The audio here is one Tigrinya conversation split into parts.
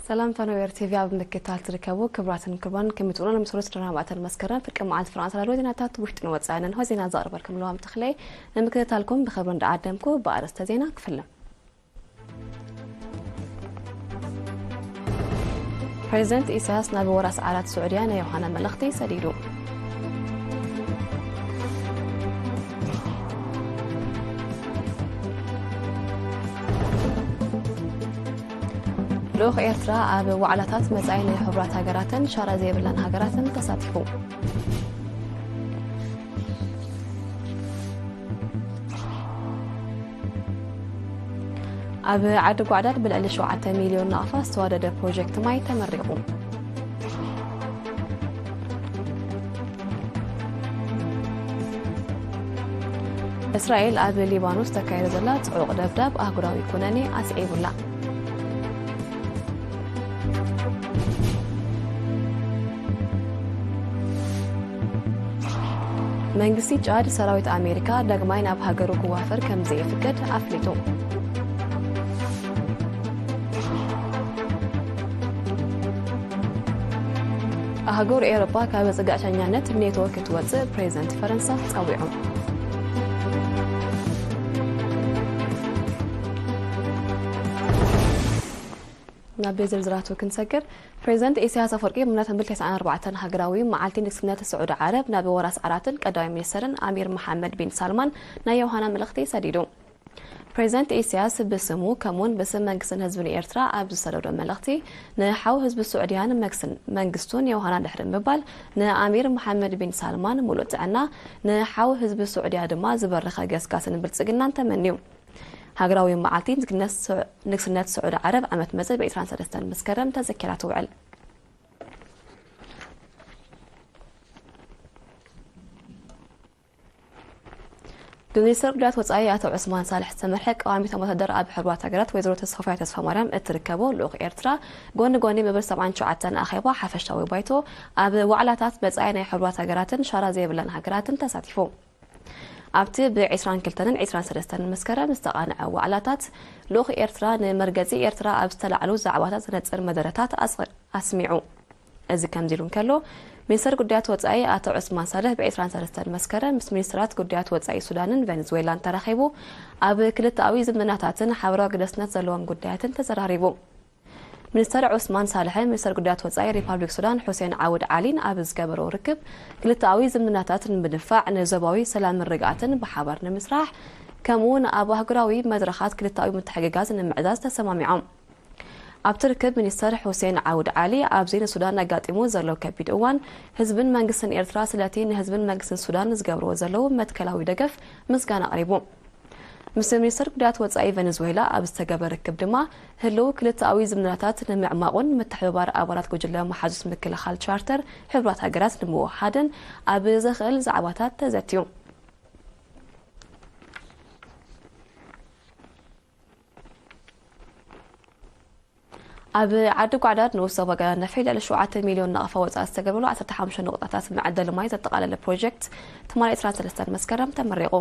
ሰላም ፋና ዌር ቲቪ ኣብ ምክትታል ትርከቡ ክቡራትን ክቡራን፣ ከምትኡና ንምስሉ ስድራ ባእተን መስከረም ፍርቂ መዓልቲ ፍርቂ ኣንሰላዶ ዜናታት ውሽጥን ወጻእን እንሆ። ዜና ዘቕርበልኩም ለዋም ተኽለይ። ንምክትታልኩም ብኽብሪ እንዳዓደምኩ ብኣርእስተ ዜና ክፍልም። ፕሬዚደንት ኢሳያስ ናብ ወራስ ዓራት ስዑድያ ናይ ዮሃና መልእኽቲ ሰዲዱ። ልኡኽ ኤርትራ ኣብ ዋዕላታት መጻኢ ናይ ሕቡራት ሃገራትን ሻራ ዘይብላን ሃገራትን ተሳቲፉ። ኣብ ዓዲ ጓዕዳድ ብልዕሊ ሸውዓተ ሚልዮን ናቕፋ ዝተዋደደ ፕሮጀክት ማይ ተመሪቑ። እስራኤል ኣብ ሊባኖስ ተካይዶ ዘላ ጽዑቕ ደብዳብ ኣህጉራዊ ኩነኔ ኣስዒቡላ። መንግስቲ ጫድ ሰራዊት ኣሜሪካ ዳግማይ ናብ ሃገሩ ክዋፈር ከም ዘይፍቅድ ኣፍሊጡ። ኣህጉር ኤውሮጳ ካብ ጽግዕተኛነት ኔቶ ክትወጽእ ፕሬዚደንት ፈረንሳ ጸዊዑ። ናብ ዝርዝራቱ ክንሰግር፣ ፕሬዚደንት ኢሳያስ ኣፈወርቂ ብመናት ምብል ተስዓን ኣርባዕተን ሃገራዊ መዓልቲ ንግስነት ስዑዲ ዓረብ ናብ ወራስ ዓራትን ቀዳማይ ሚኒስተርን ኣሚር መሓመድ ቢን ሳልማን ናይ ዮሃና መልእኽቲ ሰዲዱ። ፕሬዚደንት ኢሳያስ ብስሙ ከምኡውን ብስም መንግስትን ህዝብን ኤርትራ ኣብ ዝሰደዶ መልእኽቲ፣ ንሓው ህዝቢ ስዑድያን መግስን-፣ መንግስቱን ዮሃና ድሕሪ ምባል፣ ንኣሚር መሓመድ ቢን ሳልማን ሙሉእ ጥዕና፣ ንሓው ህዝቢ ስዑድያ ድማ ዝበረኸ ገስጋስን ብልጽግናን ተመንዩ። ሃገራዊ መዓልቲ ንግስነት ስዑ-፣ ንግስነት ስዑዲ ዓረብ ዓመት መጽእ ብ ዕስራን ሰለስተን መስከረም ተዘኪራ ትውዕል። ብሚኒስተር ጉዳያት ወጻኢ ኣቶ ዑስማን ሳልሕ ዝተመርሐ ቀዋሚት ኣምባሳደር ኣብ ሕቡራት ሃገራት ወይዘሮ ተስፋፋይ ተስፋማርያም እትርከቦ ልኡኽ ኤርትራ፣ ጎኒ ጎኒ መበል ሰብዓን ትሽዓተን ኣኼባ ሓፈሻዊ ባይቶ ኣብ ዋዕላታት መጻኢ ናይ ሕቡራት ሃገራትን ሻራ ዘይብለን ሃገራትን ተሳቲፉ። ኣብቲ ብ ዕስራን ክልተን ዕስራን ሰለስተን መስከረም ዝተቓንዐ ዋዕላታት፣ ልኡኽ ኤርትራ ንመርገጺ ኤርትራ ኣብ ዝተላዕሉ ዛዕባታት ዘነጽር መደረታት ኣስ-፣ ኣስሚዑ። እዚ ከምዚ ኢሉ እንከሎ፣ ሚኒስተር ጉዳያት ወጻኢ ኣቶ ዑስማን ሳልሕ ብ ዕስራን ሰለስተን መስከረም ምስ ሚኒስተራት ጉዳያት ወጻኢ ሱዳንን ቬኔዙዌላን ተራኺቡ፣ ኣብ ክልተኣዊ ዝምድናታትን ሓበራዊ ግደስነት ዘለዎም ጉዳያትን ተዘራሪቡ። ሚኒስተር ዑስማን ሳልሕን ሚኒስተር ጉዳያት ወጻኢ ሪፓብሊክ ሱዳን ሑሴን ዓውድ ዓሊን ኣብ ዝገበሮ ርክብ፣ ክልተኣዊ ዝምድናታት ንምድንፋዕ፣ ንዞባዊ ሰላምን ርግኣትን ብሓባር ንምስራሕ፣ ከምኡውን ኣብ ኣህጉራዊ መድረኻት ክልተኣዊ ምትሕግጋዝ ንምዕዛዝ ተሰማሚዖም። ኣብቲ ርክብ ሚኒስተር ሑሴን ዓውድ ዓሊ ኣብዚ ንሱዳን ኣጋጢሙ ዘሎ ከቢድ እዋን ህዝብን መንግስትን ኤርትራ ስለቲ ንህዝብን መንግስትን ሱዳን ዝገብርዎ ዘለዉ መትከላዊ ደገፍ ምስጋና ኣቕሪቡ። ምስ ሚኒስተር ጉዳያት ወጻኢ ቨነዙዌላ ኣብ ዝተገበረ ርክብ ድማ ህልው ክልተኣዊ ዝምድናታት ንምዕማቑን ምትሕብባር ኣባላት ጉጅለ መሓዙት ምክልኻል ቻርተር ሕቡራት ሃገራት ንምውሃድን ኣብ ዘኽእል ዛዕባታት ተዘትዩ። ኣብ ዓዲ ጓዕዳድ ንኡስ ዞባ ገላነፍሒ ልዕሊ ሸውዓተ ሚልዮን ናቕፋ ወጻኢ ዝተገብረሉ ዓሰርተ ሓሙሽተ ነቑጣታት መዐደሊ ማይ ዘጠቓለለ ፕሮጀክት ትማሊ ዕስራን ሰለስተን መስከረም ተመሪቑ።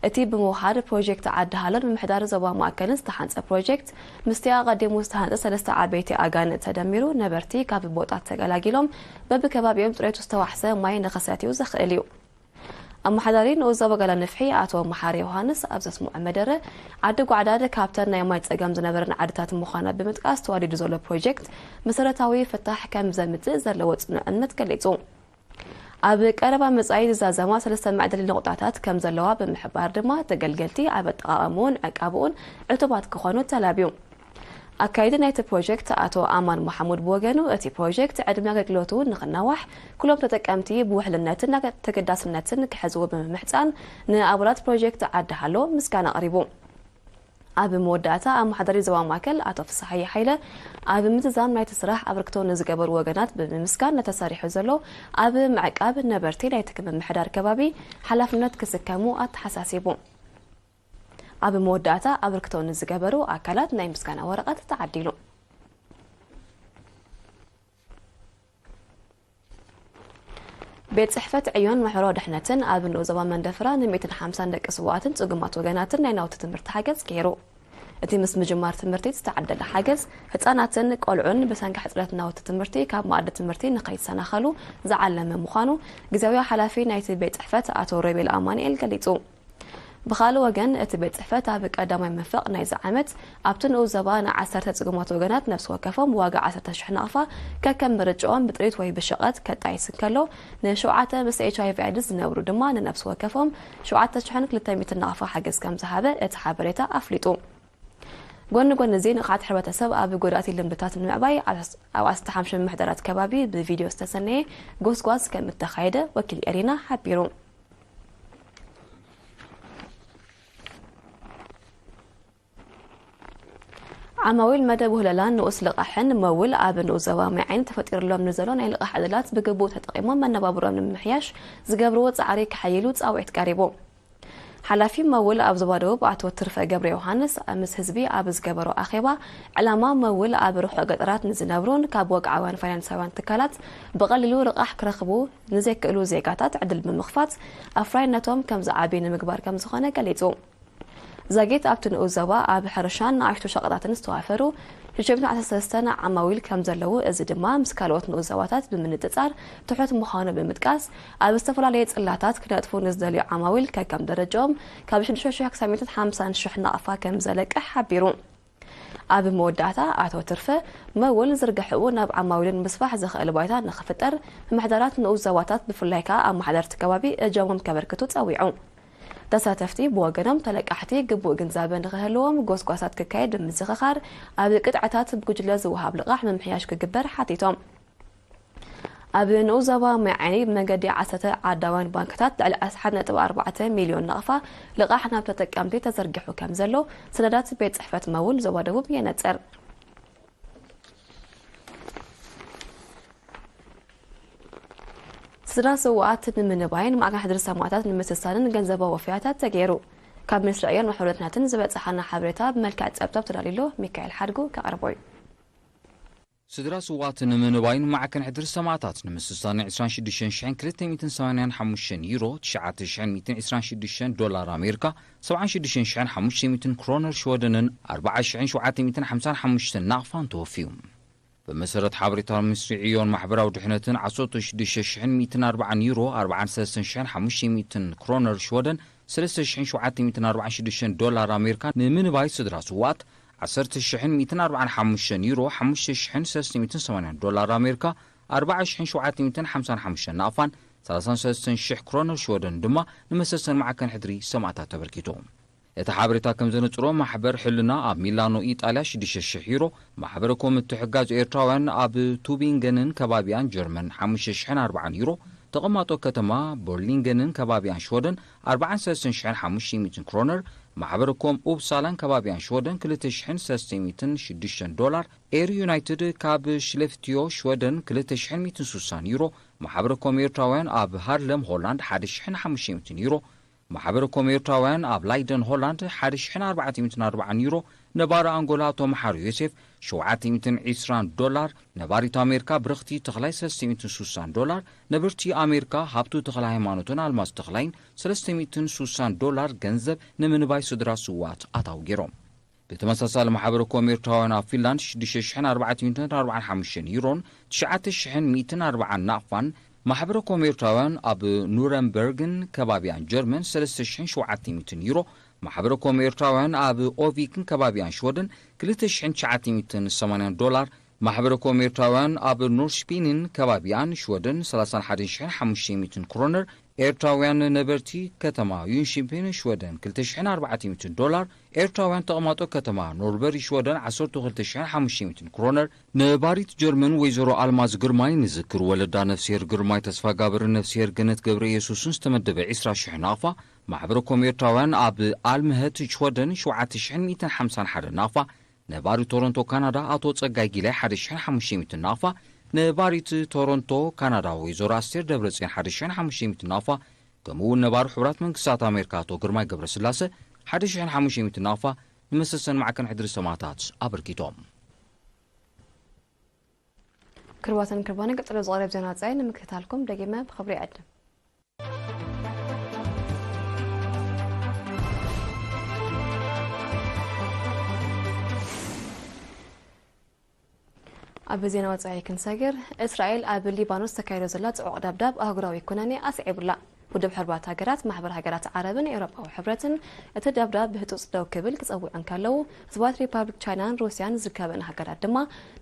እቲ ብምውሃድ ፕሮጀክት ዓዲ ሃሎን ምምሕዳር ዞባ ማእከልን ዝተሓንጸ ፕሮጀክት፣ ምስቲ ኣቐዲሙ ዝተሃንጸ ሰለስተ ዓበይቲ ኣጋንት ተደሚሩ፣ ነበርቲ ካብ ቦጣት ተገላጊሎም በብከባቢኦም ጽሬቱ ዝተዋሕሰ ማይ ንኽሰትዩ ዘኽእል እዩ። ኣመሓዳሪ ንኡስ ዞባ ገላነፍሒ ኣቶ መሓሪ ዮሃንስ ኣብ ዘስምዖ መደረ፣ ዓዲ ጓዕዳድ ካብተን ናይ ማይ ጸገም ዝነበረን ዓድታት ምዃና ብምጥቃስ፣ ተዋዲዱ ዘሎ ፕሮጀክት መሰረታዊ ፍታሕ ከም ዘምጽእ ዘለዎ ጽኑዕ እምነት ገሊጹ። ኣብ ቀረባ መጻኢ ዝዛዘማ ሰለስተ መዕደሊ ነቑጣታት ከም ዘለዋ ብምሕባር ድማ፣ ተገልገልቲ ኣብ ኣጠቓቕምኡን ዕቃብኡን ዕቱባት ክኾኑ ተላብዩ። ኣካይዲ ናይቲ ፕሮጀክት ኣቶ ኣማን መሓሙድ ብወገኑ፣ እቲ ፕሮጀክት ዕድመ ኣገልግሎቱ ንኽናዋሕ፣ ኩሎም ተጠቀምቲ ብውሕልነትን ተገዳስነትን ክሕዝዎ ብምምሕጻን፣ ንኣባላት ፕሮጀክት ዓዲ ሃሎ ምስጋና ኣቕሪቡ። ኣብ መወዳእታ፣ ኣመሓዳሪ ዞባ ማእከል ኣቶ ፍስሓየ ሓይለ፣ ኣብ ምዝዛም ናይቲ ስራሕ ኣበርክቶ ንዝገበሩ ወገናት ብምምስጋን፣ ንተሰሪሑ ዘሎ ኣብ ምዕቃብ ነበርቲ ናይቲ ምምሕዳር ከባቢ ሓላፍነት ክስከሙ ኣተሓሳሲቡ። ኣብ መወዳእታ፣ ኣበርክቶ ንዝገበሩ ኣካላት ናይ ምስጋና ወረቐት ተዓዲሉ። ቤት ጽሕፈት ዕዮን ማሕበራዊ ድሕነትን ኣብ ንኡስ ዞባ መንደፈራ ን ሚእትን ሓምሳን ደቂ ስዉኣትን ጽጉማት ወገናትን ናይ ናውቲ ትምህርቲ ሓገዝ ገይሩ። እቲ ምስ ምጅማር ትምህርቲ ዝተዓደለ ሓገዝ፣ ህጻናትን ቆልዑን ብሰንኪ ሕጽረት ናውቲ ትምህርቲ ካብ መኣዲ ትምህርቲ ንኸይሰናኸሉ ዝዓለመ ምዃኑ፣ ግዝያዊ ሓላፊ ናይቲ ቤት ጽሕፈት ኣቶ ሮቤል ኣማኑኤል ገሊጹ። ብኻልእ ወገን፣ እቲ ቤት ጽሕፈት ኣብ ቀዳማይ መንፈቕ ናይዚ ዓመት፣ ኣብቲ ንኡስ ዞባ ንዓሰርተ ጽጉማት ወገናት ነፍሲ ወከፎም ዋጋ ዓሰርተ ሽሕ ናቕፋ ከከም ምርጫኦም ብጥሪት ወይ ብሸቐጥ ከጣይስ እንከሎ፣ ንሸውዓተ ምስ ኤች ኣይ ቪ ኤድስ ዝነብሩ ድማ ንነፍሲ ወከፎም ሸውዓተ ሽሕን ክልተ ሚእትን ናቕፋ ሓገዝ ከም ዝሃበ እቲ ሓበሬታ ኣፍሊጡ። ጎኒ ጎኒ እዚ፣ ንቕሓት ሕብረተሰብ ኣብ ጎዳእቲ ልምድታት ንምዕባይ ኣብ ኣስተ ሓምሽን ምሕደራት ከባቢ ብቪድዮ ዝተሰነየ ጎስጓስ ከም እተኻየደ ወኪል ኤሪና ሓቢሩ። ዓማዊል መደብ ውህለላን ንኡስ ልቓሕን መውል ኣብ ንኡስ ዞባ ማይ ዓይኒ ተፈጢሩሎም ንዘሎ ናይ ልቓሕ ዕድላት ብግቡእ ተጠቒሞም መነባብሮም ንምምሕያሽ ዝገብርዎ ጻዕሪ ከሐይሉ ጻውዒት ቀሪቡ። ሓላፊ መውል ኣብ ዞባ ደቡብ ኣቶ ትርፈ ገብረ ዮሃንስ ምስ ህዝቢ ኣብ ዝገበሮ ኣኼባ፣ ዕላማ መውል ኣብ ርሑቕ ገጠራት ንዝነብሩን ካብ ወግዓውያን ፋይናንሳውያን ትካላት ብቐሊሉ ልቓሕ ክረኽቡ ንዘይክእሉ ዜጋታት ዕድል ብምኽፋት ኣፍራይነቶም ከም ዝዓቢ ንምግባር ከም ዝኾነ ገሊጹ። ዛጊት ኣብቲ ንኡስ ዞባ ኣብ ሕርሻን ንኣሽቱ ሸቐጣትን ዝተዋፈሩ ሽዱሽተ ሚእትን ዓሰርተ ሰለስተን ዓማዊል ከም ዘለዉ፣ እዚ ድማ ምስ ካልኦት ንኡስ ዞባታት ብምንጽጻር ትሑት ምዃኑ ብምጥቃስ፣ ኣብ ዝተፈላለየ ጽላታት ክነጥፉ ንዝደልዩ ዓማዊል ከከም ደረጃኦም ካብ ሽዱሽተ ሽሕ ክሳብ ሚእትን ሓምሳን ሽሕ ናቕፋ ከም ዘለቅሕ ሓቢሩ። ኣብ መወዳእታ ኣቶ ትርፈ፣ መውል ዝርግሐኡ ናብ ዓማዊልን ምስፋሕ ዘኽእል ባይታ ንኽፍጠር፣ ምሕደራት ንኡስ ዞባታት ብፍላይ ከኣ ኣመሓደርቲ ከባቢ እጃሞም ከበርክቱ ጸዊዑ። ተሳተፍቲ ብወገኖም፣ ተለቃሕቲ ግቡእ ግንዛበ ንኽህልዎም ጎስጓሳት ክካየድ ብምዝኽኻር፣ ኣብ ቅጥዕታት ብጉጅለ ዝወሃብ ልቓሕ ምምሕያሽ ክግበር ሓቲቶም። ኣብ ንኡስ ዞባ ማይ ዓይኒ ብመንገዲ ዓሰርተ ዓዳውያን ባንክታት ልዕሊ ዓሰርተ ሓደ ነጥቢ ኣርባዕተ ሚልዮን ናቕፋ ልቓሕ ናብ ተጠቀምቲ ተዘርጊሑ ከም ዘሎ ሰነዳት ቤት ጽሕፈት መውል ዞባ ደቡብ የነጽር። ስድራ ስውኣት ንምንባይን ማዕከን ሕድሪ ሰማእታት ንምስሳንን ገንዘባዊ ወፈያታት ተገይሩ። ካብ ሚኒስትሪ ዕዮን ማሕበራዊ ድሕነትን ዝበጽሓና ሓበሬታ ብመልክዕ ጸብጻብ ተዳልዩሎ፣ ሚካኤል ሓድጉ ከቕርቦ እዩ። ስድራ ስውኣት ንምንባይን ማዕከን ሕድሪ ሰማእታት ንምስሳንን ዕስራን ሽዱሽተን ሽሕን ክልተ ሚእትን ሰማንያን ሓሙሽተን ዩሮ፣ ትሽዓተ ሽሕን ሚእትን ዕስራን ሽዱሽተን ዶላር ኣሜሪካ፣ ሰብዓን ሽዱሽተን ሽሕን ሓሙሽተ ሚእትን ክሮነር ሽወደንን ኣርባዓ ሽሕን ሸውዓተ ሚእትን ሓምሳን ሓሙሽተን ናቕፋን ተወፍዩ። ብመሰረት ሓበሬታ ሚኒስትሪ ዕዮን ማሕበራዊ ድሕነትን፣ ዓሰርተ ሽዱሽተ ሽሕን ሚእትን ኣርባዓን ዩሮ፣ ኣርባዓን ሰለስተን ሽሕን ሓሙሽተ ሚእትን ክሮነር ሽወደን፣ ሰለስተ ሽሕን ሸውዓተ ሚእትን ኣርባዓን ሽዱሽተን ዶላር ኣሜሪካ፣ ንምንባይ ስድራ ስውኣት፣ ዓሰርተ ሽሕን ሚእትን ኣርባዓን ሓሙሽተን ዩሮ፣ ሓሙሽተ ሽሕን ሰለስተ ሚእትን ሰማንያን ዶላር ኣሜሪካ፣ ኣርባዓ ሽሕን ሸውዓተ ሚእትን ሓምሳን ሓሙሽተን ናቕፋን፣ ሰላሳን ሰለስተን ሽሕ ክሮነር ሽወደን ድማ ንመሰሰን ማዕከን ሕድሪ ሰማእታት ተበርኪቱ። እቲ ሓበሬታ ከም ዘነጽሮ፣ ማሕበር ሕልና ኣብ ሚላኖ ኢጣልያ ሽዱሽተ ሽሕ ዩሮ፣ ማሕበረ ኮም ምትሕግጋዝ ኤርትራውያን ኣብ ቱቢንገንን ከባቢኣን ጀርመን ሓሙሽተ ሽሕን ኣርባዓን ዩሮ፣ ተቐማጦ ከተማ ቦርሊንገንን ከባቢኣን ሽወደን ኣርባዓን ሰለስተን ሽሕን ሓሙሽተ ሚእትን ክሮነር፣ ማሕበረ ኮም ኡፕሳላን ከባቢኣን ሽወደን ክልተ ሽሕን ሰለስተ ሚእትን ሽዱሽተን ዶላር፣ ኤር ዩናይትድ ካብ ሽሌፍትዮ ሽወደን ክልተ ሽሕን ሚእትን ሱሳን ዩሮ፣ ማሕበረ ኮም ኤርትራውያን ኣብ ሃርለም ሆላንድ ሓደ ሽሕን ሓሙሽተ ሚእትን ዩሮ፣ ማሕበረ ኮም ኤርትራውያን ኣብ ላይደን ሆላንድ ሓደ ሽሕን ኣርባዕተ ሚእትን ኣርባዓን ዩሮ፣ ነባሪ ኣንጎላ ኣቶ መሓሪ ዮሴፍ ሸውዓተ ሚእትን ዕስራን ዶላር፣ ነባሪት ኣሜሪካ ብርኽቲ ተኽላይ ሰለስተ ሚእትን ሱሳን ዶላር፣ ነበርቲ ኣሜሪካ ሃብቱ ተኽለ ሃይማኖትን ኣልማዝ ተኽላይን ሰለስተ ሚእትን ሱሳን ዶላር ገንዘብ ንምንባይ ስድራ ስውኣት ኣታዊ ገይሮም። ብተመሳሳሊ፣ ማሕበረ ኮም ኤርትራውያን ኣብ ፊንላንድ ሽዱሽተ ሽሕን ኣርባዕተ ሚእትን ኣርባዓን ሓሙሽተን ዩሮን ትሽዓተ ሽሕን ሚእትን ኣርባዓን ናቕፋን፣ ማሕበረ ኮም ኤርትራውያን ኣብ ኑረምበርግን ከባቢኣን ጀርመን ሰለስተ ሽሕን ሸውዓተ ሚእትን ዩሮ፣ ማሕበረ ኮም ኤርትራውያን ኣብ ኦቪክን ከባቢኣን ሽወደን ክልተ ሽሕን ትሽዓተ ሚእትን ሰማንያን ዶላር፣ ማሕበረ ኮም ኤርትራውያን ኣብ ኖርሽፒንን ከባቢኣን ሽወደን ሰላሳን ሓደን ሽሕን ሓሙሽተ ሚእትን ክሮነር፣ ኤርትራውያን ነበርቲ ከተማ ዩንሺፒን ሽወደን ክልተ ሽሕን ኣርባዕተ ሚእትን ዶላር፣ ኤርትራውያን ተቐማጦ ከተማ ኖርበሪ ሽወደን ዓሰርተ ክልተ ሽሕን ሓሙሽተ ሚእትን ክሮነር፣ ነባሪት ጀርመን ወይዘሮ ኣልማዝ ግርማይ ንዝክር ወለዳ ነፍስሄር ግርማይ ተስፋጋብርን ነፍስሄር ገነት ገብረ ኢየሱስን ዝተመደበ ዕስራ ሽሕ ናቕፋ፣ ማሕበረ ኮም ኤርትራውያን ኣብ ኣልምሀት ሽወደን ሸውዓተ ሽሕን ሚእትን ሓምሳን ሓደን ናቕፋ፣ ነባሪ ቶሮንቶ ካናዳ ኣቶ ጸጋይ ጊላይ ሓደ ሽሕን ሓሙሽተ ሚእትን ናቕፋ፣ ነባሪት ቶሮንቶ ካናዳ ወይዘሮ ኣስቴር ደብረጽዮን ሓደ ሽሕን ሓሙሽተ ሚእትን ናቕፋ፣ ከምኡ እውን ነባሪ ሕቡራት መንግስታት ኣሜሪካ ኣቶ ግርማይ ገብረስላሰ ሓደ ሽሕን ሓሙሽተ ሚእትን ናቕፋ ንመሰሰን ማዕከን ሕድሪ ሰማእታት ኣበርኪቶም። ክቡራትን ክቡራንን፣ ቀጺሉ ዝቐርብ ዜና ወጻኢ ንምክትታልኩም ደጊመ ብኽብሪ ይዕድም። ኣብ ዜና ወጻኢ ክንሰግር፣ እስራኤል ኣብ ሊባኖስ ተካይዶ ዘላ ጽዑቕ ደብዳብ ኣህጉራዊ ኩነኔ ኣስዒቡላ። ውድብ ሕቡራት ሃገራት፣ ማሕበር ሃገራት ዓረብን ኤውሮጳዊ ሕብረትን እቲ ደብዳብ ብህጹጽ ደው ክብል ክጸውዑ እንከለዉ፣ ህዝባት ሪፓብሊክ ቻይናን ሩስያን ዝርከበን ሃገራት ድማ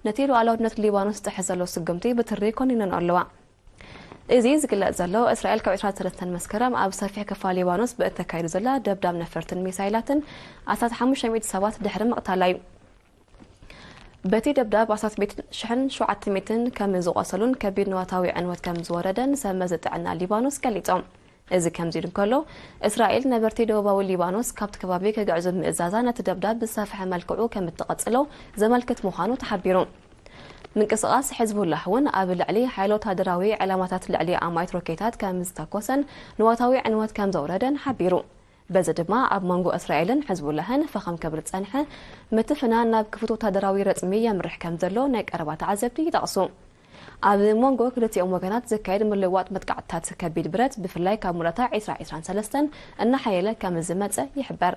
ነቲ ሉዓላውነት ሊባኖስ ዝጥሕስ ዘሎ ስጉምቲ ብትሪ ኮኒነን ኣለዋ። እዚ ዝግለጽ ዘሎ፣ እስራኤል ካብ ዕስራን ሰለስተን መስከረም ኣብ ሰፊሕ ክፋል ሊባኖስ ብእተካይዱ ዘላ ደብዳብ ነፈርትን ሚሳይላትን ኣስታት ሓሙሽተ ሚእቲ ሰባት ድሕሪ ምቕታላ እዩ። በቲ ደብዳብ ኣስታት ሚእትን ሽሕን ሸውዓተ ሚእትን ከም ዝቖሰሉን ከቢድ ንዋታዊ ዕንወት ከም ዝወረደን ሰብ መዚ ጥዕና ሊባኖስ ገሊጾም። እዚ ከምዚ ኢሉ እንከሎ፣ እስራኤል ነበርቲ ደቡባዊ ሊባኖስ ካብቲ ከባቢ ክግዕዙ ምእዛዛ ነቲ ደብዳብ ብዝሰፍሐ መልክዑ ከም እትቐጽሎ ዘመልክት ምዃኑ ተሓቢሩ። ምንቅስቓስ ሕዝቡላህ እውን ኣብ ልዕሊ ሓይሊ ወታደራዊ ዕላማታት ልዕሊ ኣማኢት ሮኬታት ከም ዝተኮሰን ንዋታዊ ዕንወት ከም ዘውረደን ሓቢሩ። በዚ ድማ ኣብ መንጎ እስራኤልን ሕዝቡላህን ፈኸም ክብል ዝጸንሐ ምትፍናን ናብ ክፉት ወታደራዊ ረጽሚ የምርሕ ከም ዘሎ ናይ ቀረባ ተዓዘብቲ ይጠቕሱ። ኣብ መንጎ ክልቲኦም ወገናት ዝካየድ ምልውዋጥ መጥቃዕትታት ከቢድ ብረት፣ ብፍላይ ካብ ሙላታ ዕስራ ዕስራን ሰለስተን እናሓየለ ከም ዝመጸ ይሕበር።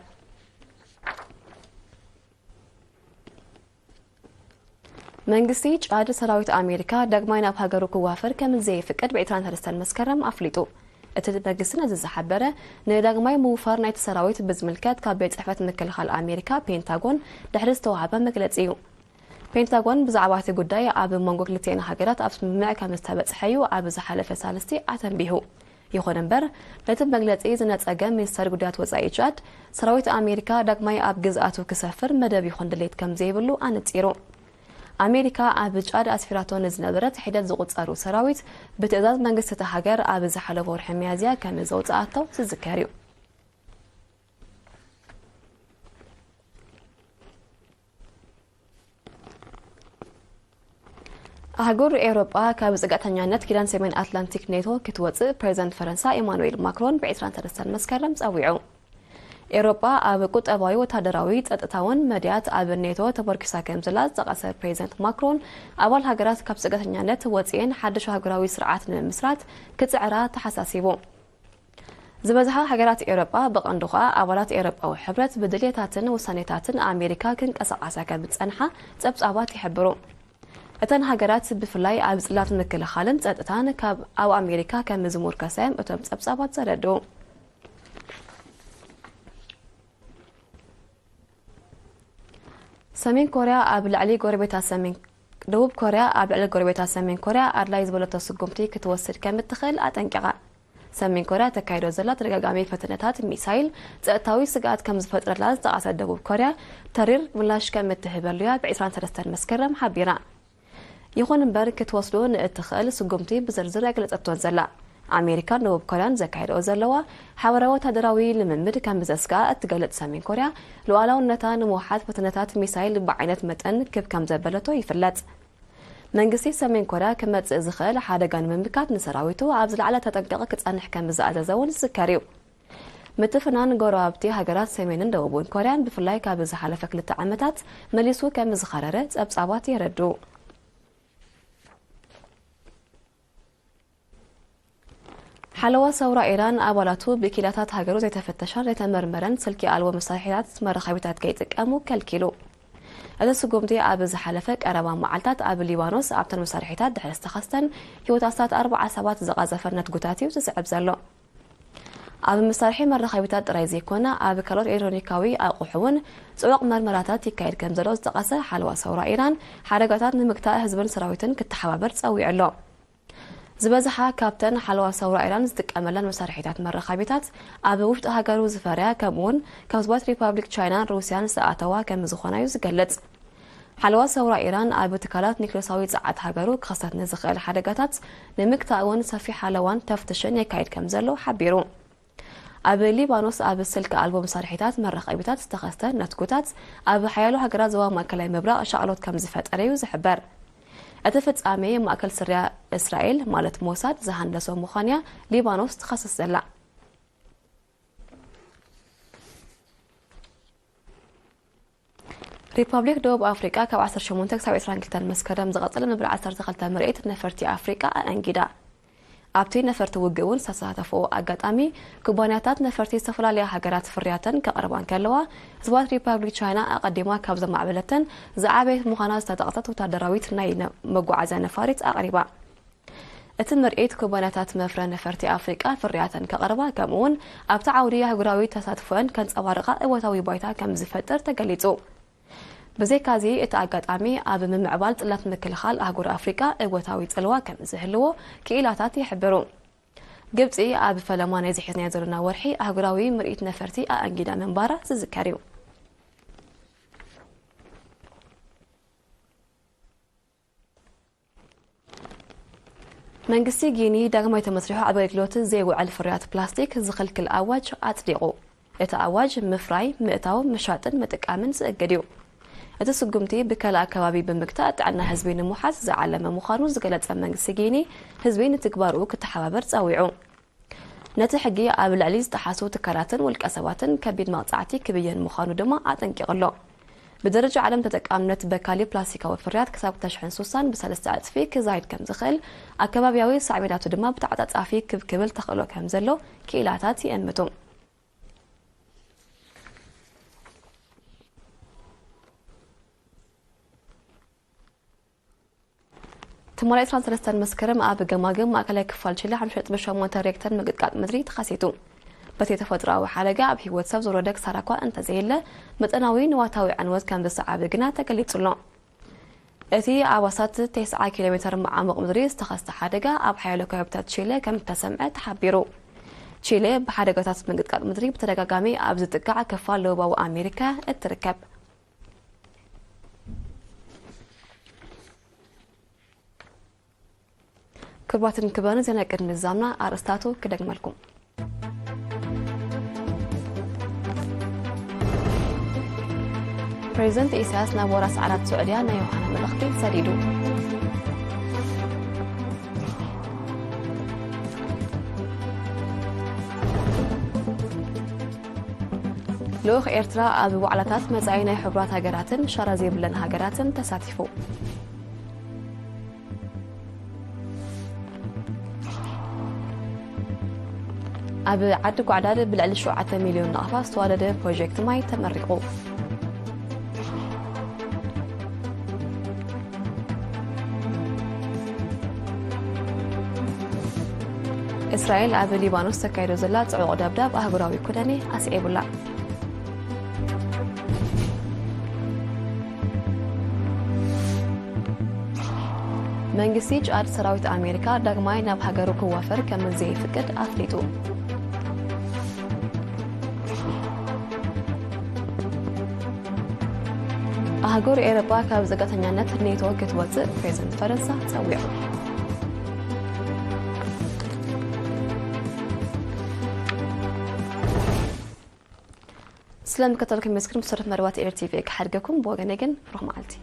መንግስቲ ጫድ ሰራዊት ኣሜሪካ ዳግማይ ናብ ሃገሩ ክዋፈር ከም ዘይፍቅድ ብዕስራን ሰለስተን መስከረም ኣፍሊጡ። እቲ መንግስቲ ነዚ ዝሓበረ፣ ንዳግማይ ምውፋር ናይቲ ሰራዊት ብዝምልከት ካብ ቤት ጽሕፈት ምክልኻል ኣሜሪካ፣ ፔንታጎን፣ ድሕሪ ዝተዋህበ መግለጺ እዩ። ፔንታጎን ብዛዕባ እቲ ጉዳይ ኣብ መንጎ ክልቲኤን ሃገራት ኣብ ስምምዕ ከም ዝተበጽሐ እዩ ኣብ ዝሓለፈ ሳልስቲ ኣተንቢሁ። ይኹን እምበር፣ ነቲ መግለጺ ዝነጸገ ሚኒስተር ጉዳያት ወጻኢ ቻድ፣ ሰራዊት ኣሜሪካ ዳግማይ ኣብ ግዝኣቱ ክሰፍር መደብ ይኹን ድሌት ከም ዘይብሉ ኣነጺሩ። ኣሜሪካ ኣብ ጫድ ኣስፊራቶ ንዝነበረት ሒደት ዝቑጸሩ ሰራዊት፣ ብትእዛዝ መንግስቲ እታ ሃገር ኣብ ዝሓለፈ ወርሒ ሚያዝያ ከም ዘውጽኣቶ ዝዝከር እዩ። ኣህጉር ኤውሮጳ ካብ ጽግዕተኛነት ኪዳን ሰሜን ኣትላንቲክ ኔቶ ክትወጽእ ፕሬዚደንት ፈረንሳ ኢማኑኤል ማክሮን ብ ዕስራን ሰለስተን መስከረም ጸዊዑ። ኤውሮጳ ኣብ ቁጠባዊ፣ ወታደራዊ፣ ጸጥታውን መድያት ኣብ ኔቶ ተመርኪሳ ከም ዘላ ዝጠቐሰ ፕሬዚደንት ማክሮን፣ ኣባል ሃገራት ካብ ጽግዕተኛነት ወጺኤን ሓድሽ ኣህጉራዊ ስርዓት ንምምስራት ክጽዕራ ተሓሳሲቡ። ዝበዝሓ ሃገራት ኤውሮጳ፣ ብቐንዱ ኸኣ ኣባላት ኤውሮጳዊ ሕብረት፣ ብድልየታትን ውሳኔታትን ኣሜሪካ ክንቀሳቐሳ ከም ዝጸንሓ ጸብጻባት ይሕብሩ። እተን ሃገራት ብፍላይ ኣብ ጽላት ምክልኻልን ጸጥታን ካብ ኣብ ኣሜሪካ ከም ዝሙርከሳ እዮም እቶም ጸብጻባት ዘረድኡ። ሰሜን ኮርያ ኣብ ልዕሊ ጎረቤታ ሰሜን ደቡብ ኮርያ ኣብ ልዕሊ ጎረቤታ ሰሜን ኮርያ ኣድላይ ዝበለቶ ስጉምቲ ክትወስድ ከም እትኽእል ኣጠንቂቓ። ሰሜን ኮርያ ተካይዶ ዘላ ተደጋጋሚ ፈተነታት ሚሳይል ጸጥታዊ ስግኣት ከም ዝፈጥረላ ዝጠቓሰት ደቡብ ኮርያ፣ ተሪር ምላሽ ከም እትህበሉ እያ ብ ዕስራን ሰለስተን መስከረም ሓቢራ። ይኹን እምበር፣ ክትወስዶ ንእትኽእል ስጉምቲ ብዝርዝር ኣይገለጸቶን ዘላ። ኣሜሪካን ደቡብ ኮርያን ዘካየደኦ ዘለዋ ሓበራዊ ወታደራዊ ልምምድ ከም ዘስግኣ እትገልጽ ሰሜን ኮርያ፣ ሉዓላውነታ ንምውሓድ ፈተነታት ሚሳይል ብዓይነት መጠን ክብ ከም ዘበለቶ ይፍለጥ። መንግስቲ ሰሜን ኮርያ ክመጽእ ዝኽእል ሓደጋ ንምምካት ንሰራዊቱ ኣብ ዝለዓለ ተጠንቀቕ ክጸንሕ ከም ዝኣዘዘ እውን ዝዝከር እዩ። ምትፍናን ጎረባብቲ ሃገራት ሰሜንን ደቡብን ኮርያን ብፍላይ ካብ ዝሓለፈ ክልተ ዓመታት መሊሱ ከም ዝኸረረ ጸብጻባት የረድኡ። ሓለዋ ሰውራ ኢራን ኣባላቱ ብኪላታት ሃገሩ ዘይተፈተሸን ዘይተመርመረን ስልኪ ኣልቦ መሳርሒታት መራኸቢታት ከይጥቀሙ ከልኪሉ። እቲ ስጉምቲ ኣብ ዝሓለፈ ቀረባ መዓልታት ኣብ ሊባኖስ ኣብተን መሳርሒታት ድሕሪ ዝተኸስተን ህይወት ኣስታት ኣርባዓ ሰባት ዝቐዘፈ ነትጉታት እዩ ዝስዕብ ዘሎ። ኣብ መሳርሒ መራኸቢታት ጥራይ ዘይኮነ፣ ኣብ ካልኦት ኤሌክትሮኒካዊ ኣቑሑ እውን ጽዑቕ መርመራታት ይካየድ ከም ዘሎ ዝጠቐሰ ሓለዋ ሰውራ ኢራን፣ ሓደጋታት ንምግታእ ህዝብን ሰራዊትን ክተሓባበር ጸዊዑ ኣሎ። ዝበዝሓ ካብተን ሓለዋ ሰውራ ኢራን ዝጥቀመለን መሳርሒታት መራኸቢታት ኣብ ውሽጢ ሃገሩ ዝፈርያ፣ ከምኡውን ካብ ህዝባዊት ሪፓብሊክ ቻይናን ሩስያን ዝኣተዋ ከም ዝኾና እዩ ዝገልጽ። ሓለዋ ሰውራ ኢራን ኣብ ትካላት ኒክሌሳዊ ጸዓት ሃገሩ ክኸሰት ንዝኽእል ሓደጋታት ንምግታእ እውን ሰፊሕ ሓለዋን ተፍትሽን የካይድ ከም ዘሎ ሓቢሩ። ኣብ ሊባኖስ ኣብ ስልኪ ኣልቦ መሳርሒታት መራኸቢታት ዝተኸስተ ነትጉታት ኣብ ሓያሎ ሃገራት ዞባ ማእከላይ ምብራቕ ሻቕሎት ከም ዝፈጠረ እዩ ዝሕበር። እቲ ፍጻሜ ማእከል ስርያ እስራኤል ማለት ሞሳድ ዝሃንደሶ ምዃኑ'ያ ሊባኖስ ትኸስስ ዘላ። ሪፓብሊክ ደቡብ ኣፍሪቃ ካብ ዓሰርተ ሸሞንተ ክሳብ ዕስራን ክልተን መስከረም ዝቐጸለ መበል ዓሰርተ ክልተ ምርኢት ነፈርቲ ኣፍሪቃ ኣኣንጊዳ። ኣብቲ ነፈርቲ ውግእ እውን ዝተሳተፈኦ ኣጋጣሚ፣ ኩባንያታት ነፈርቲ ዝተፈላለያ ሃገራት ፍርያተን ከቕርባ እንከለዋ፣ ህዝባዊት ሪፓብሊክ ቻይና ኣቐዲማ ካብ ዘማዕበለተን ዝዓበየት ምዃና ዝተጠቕሰት ወታደራዊት ናይ ነ-፣ መጓዓዝያ ነፋሪት ኣቕሪባ። እቲ ምርኢት ኩባንያታት መፍረ ነፈርቲ ኣፍሪቃ ፍርያተን ከቕርባ፣ ከምኡውን ኣብቲ ዓውዲ ኣህጉራዊ ተሳትፎን ከንጸባርቓ እወታዊ ባይታ ከም ዝፈጥር ተገሊጹ። ብዘይካዚ፣ እቲ ኣጋጣሚ ኣብ ምምዕባል ጽላት ምክልኻል ኣህጉር ኣፍሪቃ እወታዊ ጽልዋ ከም ዝህልዎ ክኢላታት ይሕብሩ። ግብጺ ኣብ ፈለማ ናይዚ ሒዝናዮ ዘለና ወርሒ ኣህጉራዊ ምርኢት ነፈርቲ ኣኣንጊዳ ምንባራ ዝዝከር እዩ። መንግስቲ ጊኒ ዳግማይ ተመስሪሑ ኣብ ኣገልግሎት ዘይውዕል ፍርያት ፕላስቲክ ዝኽልክል ኣዋጅ ኣጽዲቑ። እቲ ኣዋጅ ምፍራይ፣ ምእታው፣ ምሻጥን ምጥቃምን ዝእግድ እዩ። እቲ ስጉምቲ ብከላ ኣከባቢ ብምግታእ ጥዕና ህዝቢ ንምውሓስ ዝዓለመ ምዃኑ ዝገለጸ መንግስቲ ጊኒ፣ ህዝቢ ንትግባርኡ ክተሓባበር ጸዊዑ። ነቲ ሕጊ ኣብ ልዕሊ ዝጠሓሱ ትካላትን ውልቀ ሰባትን ከቢድ መቕጻዕቲ ክብየን ምዃኑ ድማ ኣጠንቂቑ ኣሎ። ብደረጃ ዓለም ተጠቃምነት በካሊ ፕላስቲካዊ ፍርያት ክሳብ ክልተ ሽሕን ስሳን ብሰለስተ ዕጽፊ ክዛይድ ከም ዝኽእል፣ ኣከባብያዊ ሳዕቤናቱ ድማ ብተዓጻጻፊ ክብ ክብል ተኽእሎ ከም ዘሎ ክኢላታት ይእምቱ። ትማሊ ዕስራን ሰለስተን መስከረም ኣብ ገማግም ማእከላይ ክፋል ቺለ ሓሙሽተ ነጥቢ ሸሞንተ ሬክተር ምንቅጥቃጥ ምድሪ ተኸሲቱ። በቲ ተፈጥሮኣዊ ሓደጋ ኣብ ህይወት ሰብ ዝወረደ ክሳራ እኳ እንተዘየለ፣ መጠናዊ ንዋታዊ ዕንወት ከም ዝሰዓበ ግና ተገሊጹ ኣሎ። እቲ ኣብ ኣስታት ተስዓ ኪሎ ሜተር መዓሙቕ ምድሪ ዝተኸስተ ሓደጋ ኣብ ሓያሎ ከባቢታት ቺለ ከም እተሰምዐ ተሓቢሩ። ቺለ ብሓደጋታት ምንቅጥቃጥ ምድሪ ብተደጋጋሚ ኣብ ዝጥቃዕ ክፋል ደቡባዊ ኣሜሪካ እትርከብ። ክቡራትን ክቡራን፣ ዜና ቅድሚ ምዝዛምና ኣርእስታቱ ክደግመልኩም። ፕሬዚደንት ኢሳያስ ናብ ወራስ ዓራት ስዑድያ ናይ ዮሃና መልእኽቲ ሰዲዱ። ልኡኽ ኤርትራ ኣብ ዋዕላታት መጻኢ ናይ ሕቡራት ሃገራትን ሻራ ዘይብለን ሃገራትን ተሳቲፉ። ኣብ ዓዲ ጓዕዳድ ብልዕሊ ሸውዓተ ሚልዮን ናቕፋ ዝተዋደደ ፕሮጀክት ማይ ተመሪቑ። እስራኤል ኣብ ሊባኖስ ተካይዶ ዘላ ጽዑቕ ደብዳብ ኣህጉራዊ ኩነኔ ኣስዒቡላ። መንግስቲ ጫድ ሰራዊት ኣሜሪካ ዳግማይ ናብ ሃገሩ ክዋፈር ከም ዘይፍቅድ ኣፍሊጡ። ኣህጉር ኤውሮጳ ካብ ጽግዕተኛነት ኔቶ ክትወጽእ ፕሬዚደንት ፈረንሳ ጸዊዑ። ስለ ምክትታልኩም የመስግን። ብሰሩት መደባት ኤር ቲ ቪ ክሓድገኩም። ብወገነይ ግን ብሩኽ መዓልቲ።